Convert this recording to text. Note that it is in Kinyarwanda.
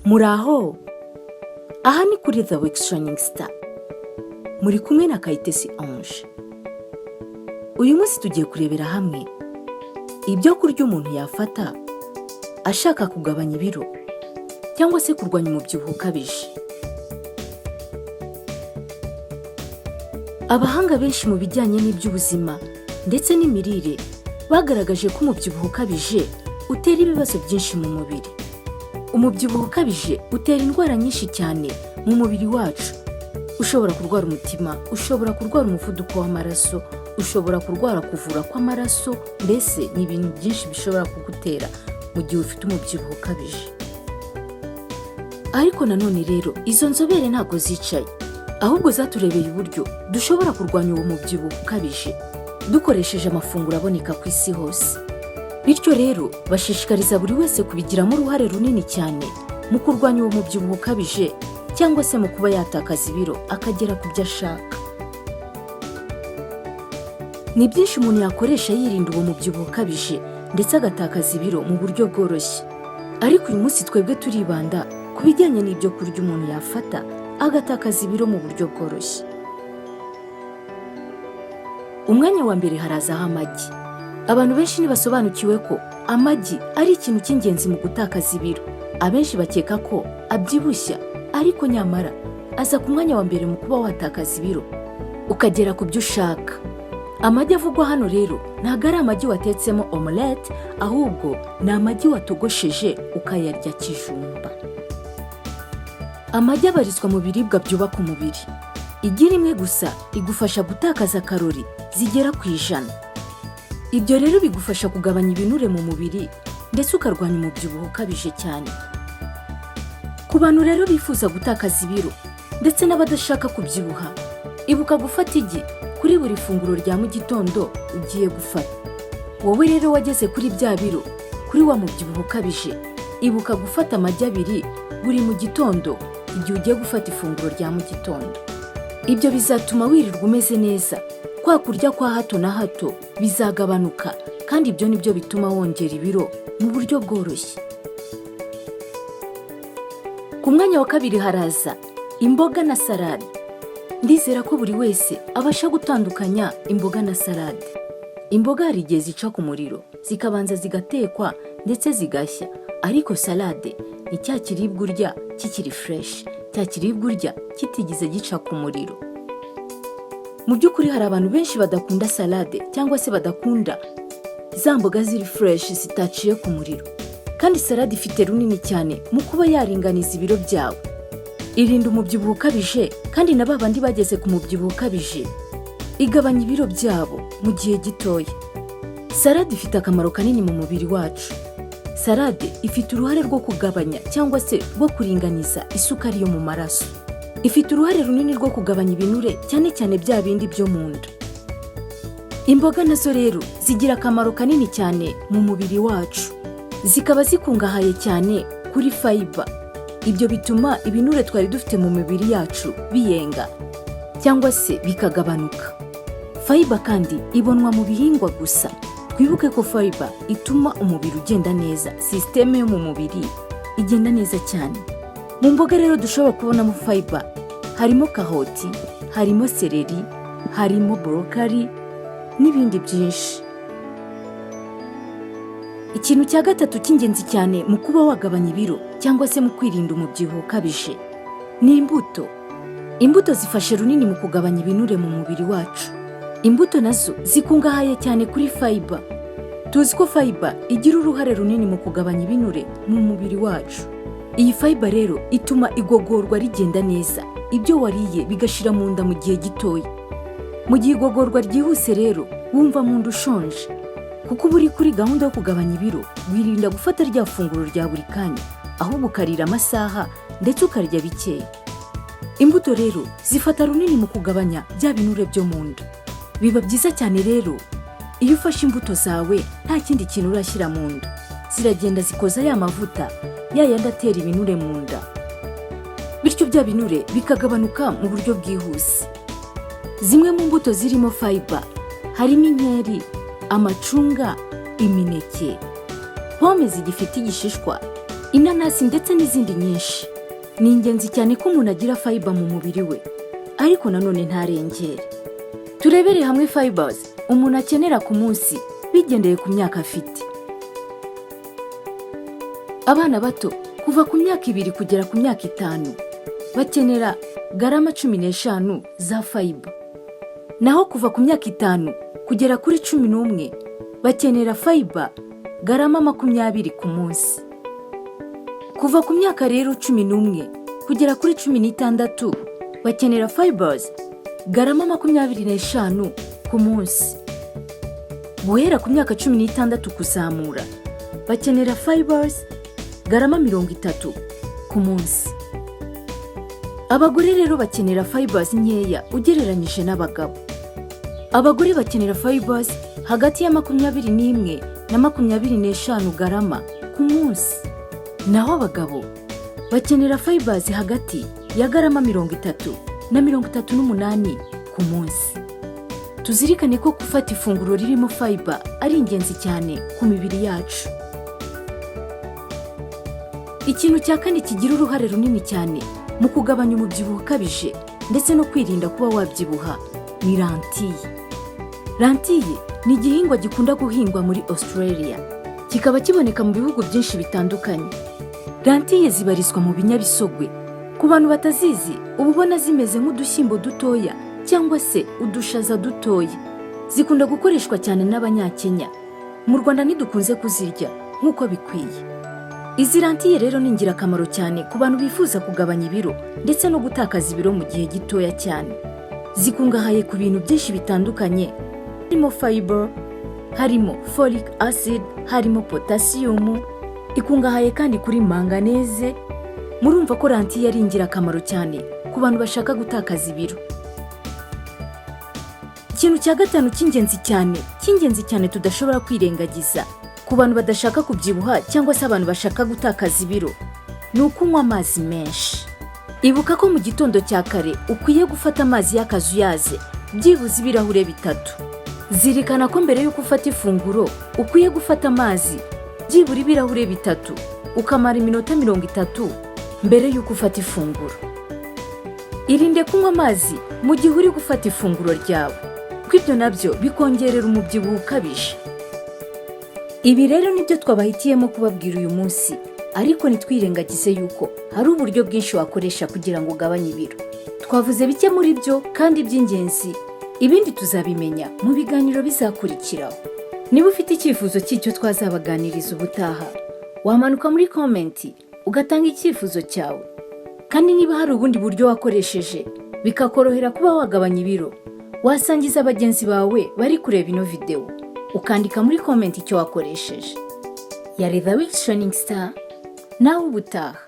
Muraho, aha ni kuri The Week Shining Star, muri kumwe na Kayitesi Ange. Uyu munsi tugiye kurebera hamwe ibyo kurya umuntu yafata ashaka kugabanya ibiro cyangwa se kurwanya umubyibuho ukabije. Abahanga benshi mu bijyanye n'iby'ubuzima ndetse n'imirire bagaragaje ko umubyibuho ukabije utera ibibazo byinshi mu mubiri. Umubyibuho ukabije utera indwara nyinshi cyane mu mubiri wacu. Ushobora kurwara umutima, ushobora kurwara umuvuduko w'amaraso, ushobora kurwara kuvura kw'amaraso, mbese ni ibintu byinshi bishobora kugutera mu gihe ufite umubyibuho ukabije. Ariko nanone rero izo nzobere ntabwo zicaye, ahubwo zaturebeye uburyo dushobora kurwanya uwo mubyibuho ukabije dukoresheje amafunguro aboneka ku isi hose. Bityo rero bashishikariza buri wese kubigiramo uruhare runini cyane mu kurwanya uwo mubyibuho ukabije cyangwa se mu kuba yatakaza ibiro akagera ku byo ashaka. Ni byinshi umuntu yakoresha yirinda uwo mubyibuho ukabije ndetse agatakaza ibiro mu buryo bworoshye. Ariko uyu munsi twebwe turibanda ku bijyanye n'ibyo kurya umuntu yafata agatakaza ibiro mu buryo bworoshye. Umwanya wa mbere harazaho amagi. Abantu benshi ntibasobanukiwe ko amagi ari ikintu cy'ingenzi mu gutakaza ibiro. Abenshi bakeka ko abyibushya, ariko nyamara aza ku mwanya wa mbere mu kuba watakaza ibiro ukagera ku byo ushaka. Amagi avugwa hano rero ntabwo ari amagi watetsemo omelette, ahubwo ni amagi watogosheje ukayarya kijumba. Amagi abarizwa mu biribwa byubaka umubiri. Igi rimwe gusa rigufasha gutakaza karori zigera ku 100. Ibyo rero bigufasha kugabanya ibinure mu mubiri ndetse ukarwanya umubyibuho ukabije cyane. Ku bantu rero bifuza gutakaza ibiro ndetse n'abadashaka kubyibuha, ibuka gufata igi kuri buri funguro rya mu gitondo ugiye gufata. Wowe rero wageze kuri bya biro, kuri wa mubyibuho ukabije, ibuka gufata amagi abiri buri mu gitondo igihe ugiye gufata ifunguro rya mu gitondo. Ibyo bizatuma wirirwa umeze neza, kwa kurya kwa hato na hato bizagabanuka, kandi ibyo ni byo bituma wongera ibiro mu buryo bworoshye. Ku mwanya wa kabiri haraza imboga na salade. Ndizera ko buri wese abasha gutandukanya imboga na salade. Imboga hari igihe zica ku muriro zikabanza zigatekwa ndetse zigashya, ariko salade ni cya kiribwa urya kikiri fresh, cya kiribwa urya kitigeze gica ku muriro. Mu by'ukuri hari abantu benshi badakunda salade cyangwa se badakunda za mboga ziri fresh zitaciye ku muriro. Kandi salade ifite runini cyane mu kuba yaringaniza ibiro byawe. Irinda umubyibuho ukabije, kandi na ba bandi bageze ku mubyibuho ukabije igabanya ibiro byabo mu gihe gitoya. Salade ifite akamaro kanini mu mubiri wacu. Salade ifite uruhare rwo kugabanya cyangwa se rwo kuringaniza isukari yo mu maraso. Ifite uruhare runini rwo kugabanya ibinure, cyane cyane bya bindi byo mu nda. Imboga nazo rero zigira akamaro kanini cyane mu mubiri wacu, zikaba zikungahaye cyane kuri fiber. Ibyo bituma ibinure twari dufite mu mibiri yacu biyenga cyangwa se bikagabanuka. Fiber kandi ibonwa mu bihingwa gusa. Twibuke ko fiber ituma umubiri ugenda neza, sisiteme yo mu mubiri igenda neza cyane. Mu mboga rero dushobora kubonamo fiber harimo karoti, harimo seleri, harimo broccoli n'ibindi byinshi. Ikintu cya gatatu cy'ingenzi cyane mu kuba wagabanya ibiro cyangwa se mu kwirinda umubyibuho ukabije ni imbuto. Imbuto zifashe runini mu kugabanya ibinure mu mubiri wacu. Imbuto nazo zikungahaye cyane kuri fiber. Tuzi ko fiber igira uruhare runini mu kugabanya ibinure mu mubiri wacu. Iyi fiber rero ituma igogorwa rigenda neza, ibyo wariye bigashira mu nda mu gihe gitoya. Mu gihe igogorwa ryihuse rero wumva mu nda ushonje, kuko uba uri kuri gahunda yo kugabanya ibiro. Wirinda gufata rya funguro rya buri kanya, ahubwo ukarira amasaha ndetse ukarya bikeya. Imbuto rero zifata runini mu kugabanya bya binure byo mu nda. Biba byiza cyane rero iyo ufashe imbuto zawe nta kindi kintu urashyira mu nda, ziragenda zikoza ya mavuta ya yandi atera ibinure mu nda, bityo bya binure bikagabanuka mu buryo bwihuse. Zimwe mu mbuto zirimo fiber harimo inkeri, amacunga, imineke, pome zigifite igishishwa. Inanasi ndetse n'izindi nyinshi. Ni ingenzi cyane ko umuntu agira fiber mu mubiri we, ariko nanone ntarengere. Turebere hamwe fibers umuntu akenera ku munsi bigendeye ku myaka afite. Abana bato kuva ku myaka 2 kugera ku myaka 5 bakenera garama 15 za fiber, naho kuva ku myaka 5 kugera kuri 11 bakenera fiber garama 20 ku munsi. Kuva ku myaka rero 11 kugera kuri 16 bakenera fibers garama 25 ku munsi. Guhera ku myaka 16 kuzamura bakenera fibers garama 30 ku munsi. Abagore rero bakenera fibers nkeya ugereranyije n'abagabo. Abagore bakenera fibers hagati ya 21 na 25 garama ku munsi, naho abagabo bakenera fibers hagati ya garama 30 na 38 ku munsi. Tuzirikane ko gufata ifunguro ririmo fiber ari ingenzi cyane ku mibiri yacu. Ikintu cya kane kigira uruhare runini cyane mu kugabanya umubyibuho ukabije ndetse no kwirinda kuba wabyibuha ni lentille. Lentille ni igihingwa gikunda guhingwa muri Australia, kikaba kiboneka mu bihugu byinshi bitandukanye. Lentille zibarizwa mu binyabisogwe. Ku bantu batazizi, uba ubona zimeze nk'udushyimbo dutoya cyangwa se udushaza dutoya. Zikunda gukoreshwa cyane n'Abanyakenya. Mu Rwanda ntidukunze kuzirya nk'uko bikwiye. Izi lentille rero ni ingirakamaro cyane ku bantu bifuza kugabanya ibiro ndetse no gutakaza ibiro mu gihe gitoya cyane. Zikungahaye ku bintu byinshi bitandukanye, harimo fiber, harimo folic acid, harimo potasiyumu, ikungahaye kandi kuri manganese. Murumva ko lentille ari ingirakamaro cyane ku bantu bashaka gutakaza ibiro. Ikintu cya gatanu cy'ingenzi cyane, cy'ingenzi cyane tudashobora kwirengagiza ku bantu badashaka kubyibuha cyangwa se abantu bashaka gutakaza ibiro ni ukunywa amazi menshi. Ibuka ko mu gitondo cya kare ukwiye gufata amazi y'akazuyaze byibuze ibirahure 3. Zirikana ko mbere y'uko ufata ifunguro ukwiye gufata amazi byibura ibirahure 3, ukamara iminota 30 mbere y'uko ufata ifunguro. Irinde kunywa amazi mu gihe uri gufata ifunguro ryawe, kuko ibyo nabyo bikongerera umubyibuho ukabije. Ibi rero nibyo twabahitiyemo kubabwira uyu munsi, ariko ntitwirengagize yuko hari uburyo bwinshi wakoresha kugira ngo ugabanye ibiro. Twavuze bike muri byo kandi by'ingenzi, ibindi tuzabimenya mu biganiro bizakurikiraho. Niba ufite icyifuzo cy'icyo twazabaganiriza ubutaha, wamanuka muri comment ugatanga icyifuzo cyawe. Kandi niba hari ubundi buryo wakoresheje bikakorohera kuba wagabanya ibiro, wasangiza bagenzi bawe bari kureba ino videwo, ukandika muri comment icyo wakoresheje. Yari The Week Shining Star, nawe ubutaha.